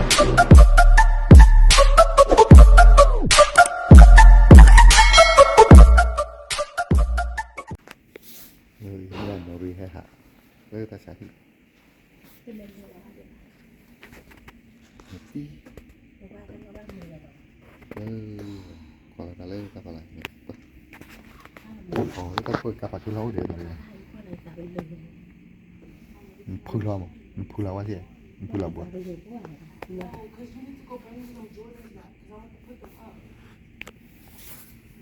လၢနီၣ်ရံၣ်ဟဲဟး လၢတၢ်ဆါဟံၣ် နတံၢ် လၢ ကွၢ်လီၤတၢ်လၢတၢ်ဖီလာ်န့ၣ် အီၤလၢတၢ်ခိၣ်ကါဖးခံလီၤအိၣ်ဒံးန့ၣ် နဖုလီၤမး နဖုလီၤဝဲသ့ၣ် နဖုလီၤဘှီ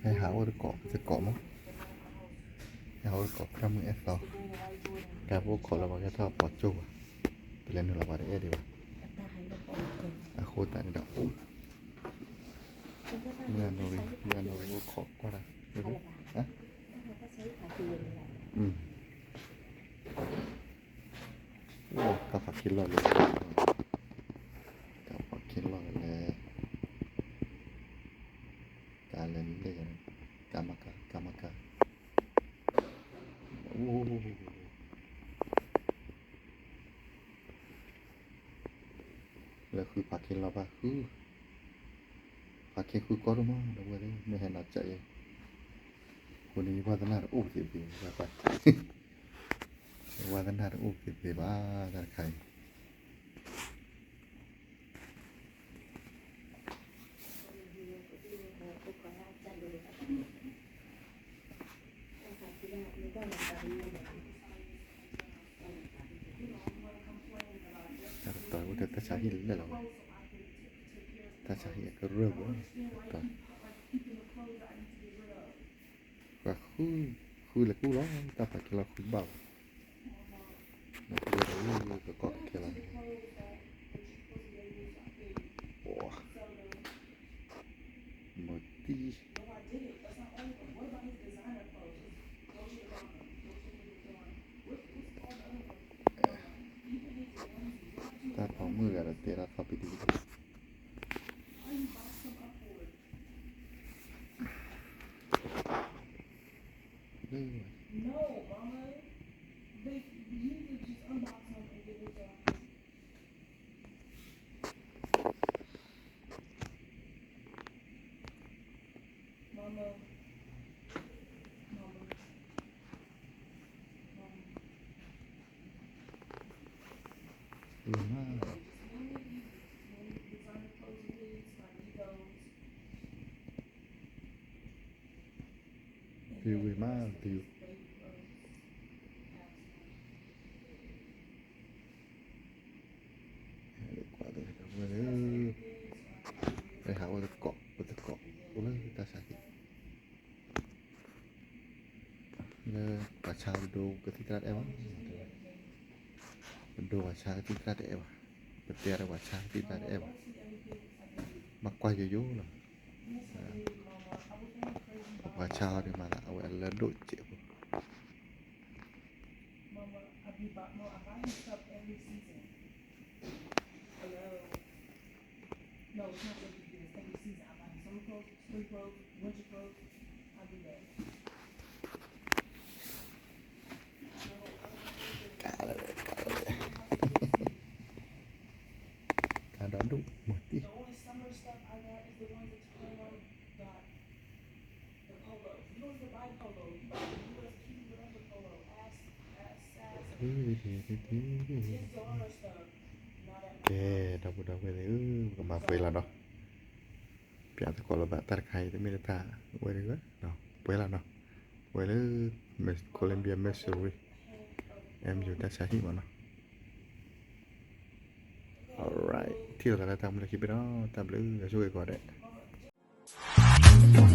ဟဲဟးအိၣ်တကိး တကိးမး ဟဲဟးအိၣ်တကိး ဖဲမုၢ်အဲၣ်သီ ကဲပအိၣ်ခိးလၢပှၤကဲထီၣ်ပီၤကၠိၢ်ဘၣ် ပလဲၤနုာ်လီၤပှၤတအဲၣ်ဒံးဘၣ် အဃိသတးန့ၣ်ဒီး မုၢ်အနီၣ်ရံၣ် မုၢ်အနီၣ်ရံၣ်အိၣ်ခိးကွၢ်တၢ် တၢ်ဖးခံလီၢ်လၢ တၢ်ဖးခံလီၢ်လၢ ကါလဲၤလဲၤ ကါမၤကါ ကါမၤကါ လၢဃုဖးခံလီၢ်ဘၣ်ဃု ဖးခံဃုကီၢ်ဒိၣ်မး ဒီပုၢ်ဝဲၢ်သ့ၣ် မ့ၢ်ဟဲနီၤကၠးအံၤ အဃိန့ၣ် ယဝါသနာတအိၣ်သ့ၣ်သ့ၣ် ယဝါသနာတအိၣ်သ့ၣ်သ့ၣ်ဘၣ် တၢ်တခါအံၤ တၢ်ကတီၤဝဲတၢ်ဆါဟံၣ်လၢလီၤဝဲ တၢ်ဆါဟံၣ်အကရၢၢ်ဝဲ တၢ် ဃု ဃုလဲၤကူၣ်လီၤ တၢ်ဖးခံလီၢ်ဃုဘၣ်လီၤ နဃုဒီးကကီၢ်ခဲလီၤန့ၣ် မတံ တၢ်ဖီမုၢ်ဂၤဒီးတဲတၢ်ဖီပံၤတံၤ သံဝံၤမး သံ ဟဲဟးအိၣ်တကိး အိၣ်တကိး အိၣ်လၢတၢ်ဆါဟံၣ် လၢပှၤဆါပဒိ ကသံၣ်သရၣ်တအဲၣ်ဘၣ် ပဒိပှၤဆါကသံၣ်သရၣ်တအဲၣ်ဘၣ် ပတဲဒီးပှၤဆါကသံၣ်သရၣ်တအဲၣ်ဘၣ် ဘၣ်ကွၢ်ယိယိလီၤ ပှၤဆါအီၤဒ်မးလၢအဝဲအလၢဒိၣ်စဲးဖိ ကါဒီဒူၣ်မတံ ကဲ ဒီပုၢ်ဒီဝဲၢ်သ့ၣ်ဧၢ ပကမၤပှဲၤလီၤဒီး ပျးသကိးလီၤသး တၢ်တခါအံၤ တမ့ၢ်တၢ်ဝဲတဂ့ၤ ပှဲၤလီၤနီၤ ပှဲၤလၢ Columbia Missouri M U တၢ်ဆါဟံၣ်မးနီၤ alright ထံၣ်လိာ်သးလၢတၢ်မူလၢခံဘ့ၣ်ဒီး တၢ်ဘျုး ယဆိၣ်ဂ့ၤကိးဂၤဒဲး